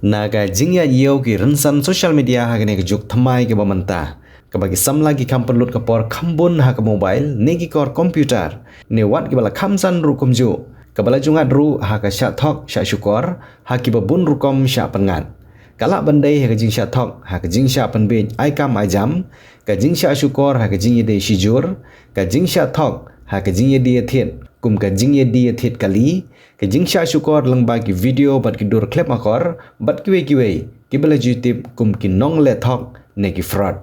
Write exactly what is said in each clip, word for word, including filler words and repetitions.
Na ka jingïaid ïew ki rynsan social media ha kane ka juk thymmai kaba mynta, kaba ki samla ki kham pynlut ka por kham bun ha ka mobile ne ki kor computer, ne wat kiba la kham san ruh kumjuh, kaba la ju ngat ruh ha ka shah thok shah shukor ha kiba bun rukom shah pynngat. Ka lah ban dei ha ka jingshah thok, ha ka jingshah pynbiej ai kam ai jam, ka jingshah shukor ha ka jingïadei shijur, ka jingshah thok ha ka jingïadie thied kum ka jingïadie thied kali, ka jingshah shukor lyngba ki video bad ki dur khlem akor bad kiwei kiwei kiba la ju tip kum ki nongleh thok ne ki fraud.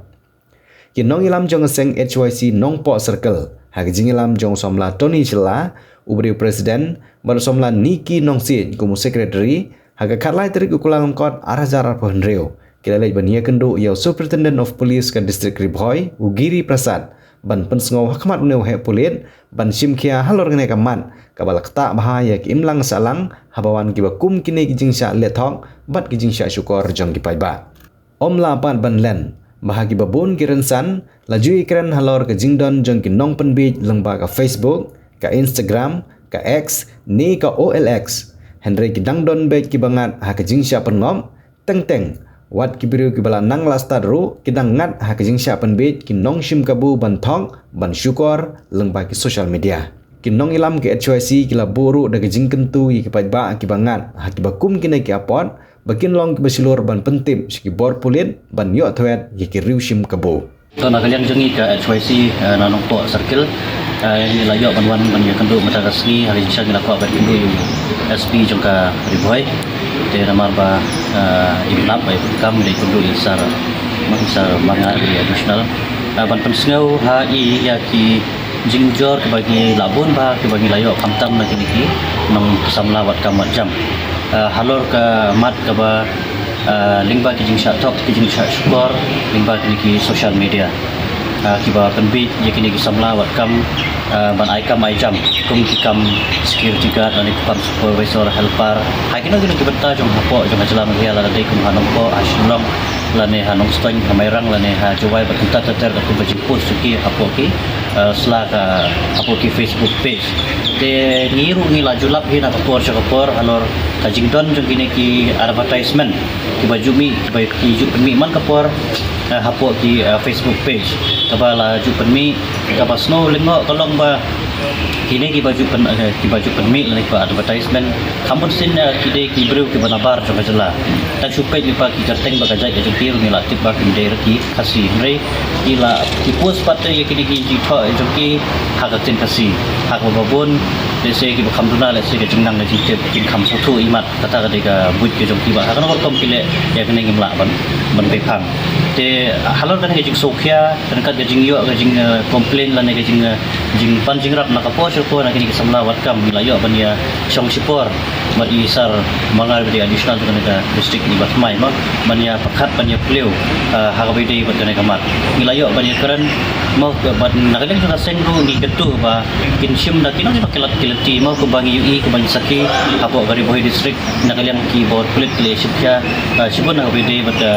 Ki nongïalam jong ka seng H Y C Nongpoh Circle, ha ka jingïalam jong u samla Tony Shylla, uba dei u president, bad u samla Nicky Nongsiej kum u secretary, ha ka khatlai tarik u Kyllalyngkot ar hajar arphew hynriew, ki la leit ban ïakynduh ïa u Superintendent of Police ka District Ri Bhoi, u Giri Prasad, ban pynsngew ha khmat une u heh pulit ban shim khia halor kane ka mat kaba la ktah bha ïa ki imlang sahlang haba wan kiba kum kine ki jingshah leh thok bad ki jingshah shukor jong ki paidbah. Ym lah pat ban len ba ha kiba bun ki rynsan la ju ïakren halor ka jingdon jong ki nongpynbiej lyngba ka Facebook, ka Instagram, ka X ne ka O L X. Hynrei ki dang don beit kiba ngat ha ka jingshah pynngop, teng teng wat ki briew kiba la nang la stad ruh ki dang ngat ha ka jingshah pynbiej ki nongshim kabu ban thok ban shukor lyngba ki social media. Ki nongïalam ka H Y C ki la buh ruh da ka jingkyntu ïa ki paidbah kiba ngat ha kiba kum kine ki apot ba kin long kiba shlur ban pyntip sha ki bor pulit ban ïoh thwet ïa ki riewshim kabu. To na ka liang jong ngi ka H Y C, eh, na Nongpoh Circle, eh, ngi la ïoh ban wan ban ïakynduh mynta ka sngi, ha ka jingshisha ngi la kwah ban kynduh ïa u S P jong ka Ri Bhoi. Te namar ba, eh, im nap ba ïa kam ngi la ïakynduh ïa u Sir, ma-, Sir Marngar Ri Additional. Eh, ban pynsngew ha i ïa ki jingjur kiba ngi la bun bha kiba ngi la ïoh khamtam na kine ki nongsamla wat kam wat jam. Eh, halor ka mat kaba, eh, lyngba ki jingshah thok, ki jingshah shukor lyngba kine ki social media. Eh, kiba pynbiej ïa kine ki samla wat kam, eh, ban ai kam ai jam kum ki kam security guard lane ki kam supervisor, helper. Ha kino kino ki bynta jong hapoh jong ka jylla Meghalaya, lada dei kum ha Nongpoh, ha Shillong, lane ha Nongstoiñ, ha Mairang, lane ha Jowai bad kumta ter ter ka kumba jingpost jong ki hapoh ki, eh, sla ka, hapoh ki Facebook page. Te ngi ruh ngi la ju lap hi na ka por sha ka por halor ka jingdon jong kine ki advertisement kiba ju mih, kiba ki ju pynmih man ka por, eh, hapoh ki, eh, Facebook page. Kaba la ju pynmih, kaba sngewlyngngoh ka long ba kine kiba ju pyn, eh, kiba ju pynmih lane kiba advertisement, kham bun sien, eh, ki dei ki briew kiba nabar jong ka jylla. Tang shu peit lypa ki kyrteng bad ka jait ka jong ki ruh ngi la tip ba kim dei ruh ki Khasi, hynrei ki la, ki post pat ïa kine ki jingthoh jong ki ha ka ktien Khasi. Ha kaba bun, lehse kiba kham duna, lehse ka jingnang ka jingtip kim kham sngewthuh imat kata ka dei ka buit ka jong ki, bad ha kano ka rukom ki leh ïa kane ngim lah ban, ban pynpaw. Te halor kane ka jingsngewkhia, ryngkat ka jingïoh ka jing, eh, complain lane ka jing, eh, jingpan jingïarap na ka por sha ka por na kine ki samla wat kam, ngi la ïoh ban ïa shong shipor bad i Sir Marngar ba dei Additional jong kane ka district, i Bah Thymmai, mo, ban ïa pyrkhat ban ïa plie, eh, ha kaba ïadei bad kane ka mat. Ngi la ïoh ban ïa kren, mo, bad na ka liang jong ka seng ruh ngi kyntu ba kin shim da kino kino ki lad ki lynti, mo, kumba ngi ïohi, kumba ngi sakhi hapoh ka Ri Bhoi District, na ka liang ki bor pulit ki la shim khia, ah, shibun ha kaba ïadei bad ka,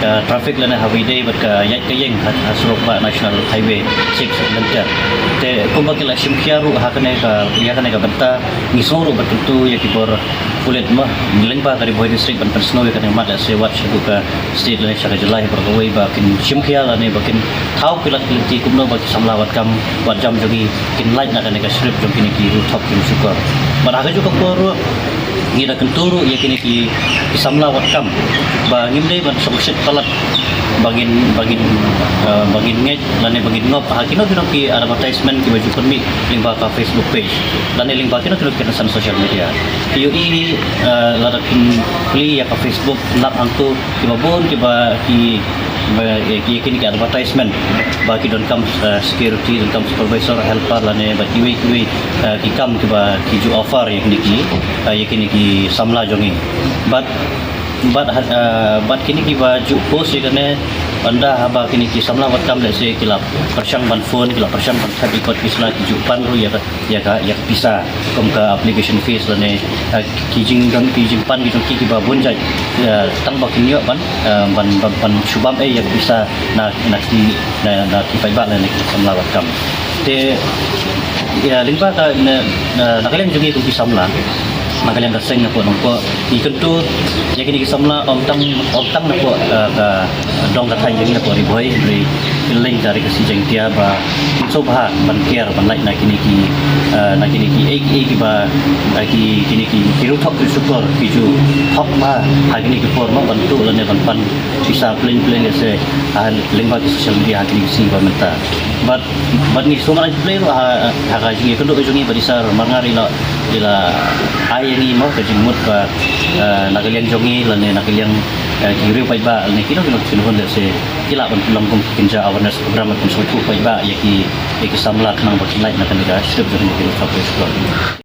ka traffic lane ha kaba ïadei bad ka ïaid ka ïeng ha, ha surok bah National Highway six lynter. Te kumba ki la shim khia ruh ha kane ka, ïa kane ka bynta, ngi sngew ruh ban kyntu ïa ki bor pulit, mo, lyngba ka Ri Bhoi District ban pynsngew ïa kane ka mat, lehse wat shaduh ka state lane sha ka jylla hi baroh kawei ba kin shim khia lane ba kin thaw ki lad ki lynti kumno ba ki samla wat kam wat jam jong ngi kin lait na kane ka script jong kine ki riew thok riew shukor. Bad ha kajuh ka por ruh ngi da kyntu ruh ïa kine ki, ki samla wat kam ba ngim dei ban shongshit palat ba ngin, ba ngin, eh, ba ngin ngeit lane ba ngin ngop ha kino kino ki advertisement kiba ju pynmih lyngba ka Facebook page lane lyngba kino kino ki rynsan social media. Ki ïohi, eh, lada phin plie ïa ka Facebook, lap hangto kiba bun kiba ki, ba, eh, ki, kine ki advertisement ba ki donkam, eh, security, donkam supervisor, helper lane bad kiwei kiwei, eh, ki kam kiba ki ju offer ïa kine ki, eh, ïa kine ki samla jong ngi. Bad, bad, eh, bad kine kiba ju post ïa kane, ynda haba kine ki samla wat kam, lehse ki la pyrshang ban phone, ki la pyrshang ban thep ïa kot ki sla, ki ju pan ruh ïa ka ïa ka, ïa ka pisa kum ka application fees lane, eh, ki jingdon, ki jingpan ki jong ki kiba bun jait, eh, tang ba kin ïoh ban, eh, ban, ban, ban shu bam, eh, ïa ka pisa na, na ki, na, na ki paidbah lane ki samla wat kam. Te ïa lyngba ka na, na, na ka liang jong ngi kum ki samla, Na ka liang ka seng napoh Nongpoh, ngi kyntu ïa kine ki samla ym tang, ym tang napoh, eh, ka dong ka thaiñ jong ngi napoh Ri Bhoi, hynrei kylleng ka Ri Khasi Jaiñtia ba kin sngewbha ban kiar ban lait na kine ki, eh, na kine ki ei ki ei kiba, eh, ki, kine ki, ki riewthok riewshukor ki ju thok bha ha kine ki por mo, ban tuh lane ban pan pisa pleng pleng ïa se ha lyngba ki social media ha kine ki sngi ba mynta. Bad, bad ngi sngewbha ban plie ruh ha, ha ka jingïakynduh jong ngi bad i Sir Marngar i la, i la ai ïa ngi mo ka jingmut ba, eh, na ka liang jong ngi lane na ka liang, eh, ki riew paidbah lane kino kino ki nongshun lehse ki lah ban pynlong kum ki kynja awareness program ban pynsngewthuh paidbah ïa ki, ïa ki samla khnang ba kin lait na kane ka shlip jong ngi ki riewthok riewshukor.